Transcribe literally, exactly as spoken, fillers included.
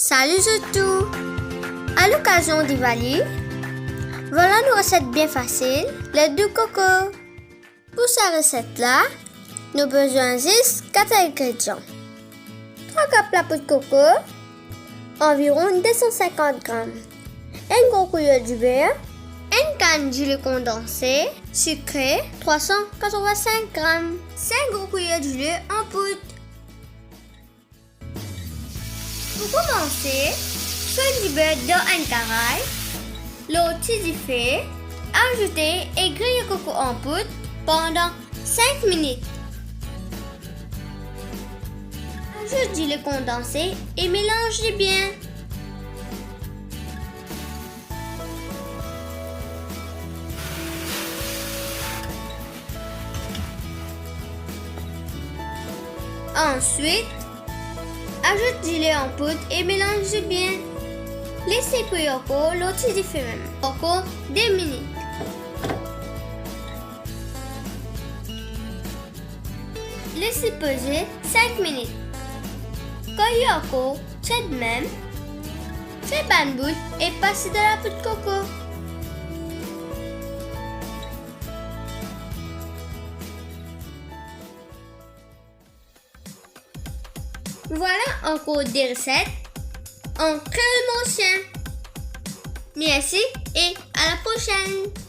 Sali zot tou! A lokazion Diwali, vwala nou reset bien fasil, ladou koko. Pou sa reset la, nou bizin zis kat ingredian: trwa kap lapoud koko, anviron de san sinkant gram, enn gro kouyer diber, enn kann dile kondanse, sikre, trwa san katrovin-sink gram, sink gro kouyer dile an poud. Pou koumanse, fri diber dan enn karay, lor ti dife, azoute e griye koko an poud pandan sink minit. Azout dile kondanse e melanz li bien. Answit, azout dile an poud e melanz li bien. Les li kwi ankor lor ti dife mem, ankor de minit. Les li poze sink minit. Kwi ankor, tir li mem. Fer bann boul e pas li dan lapoud koko. Vwala ankor de reset an kreol morsien. Mersi e a la prosenn!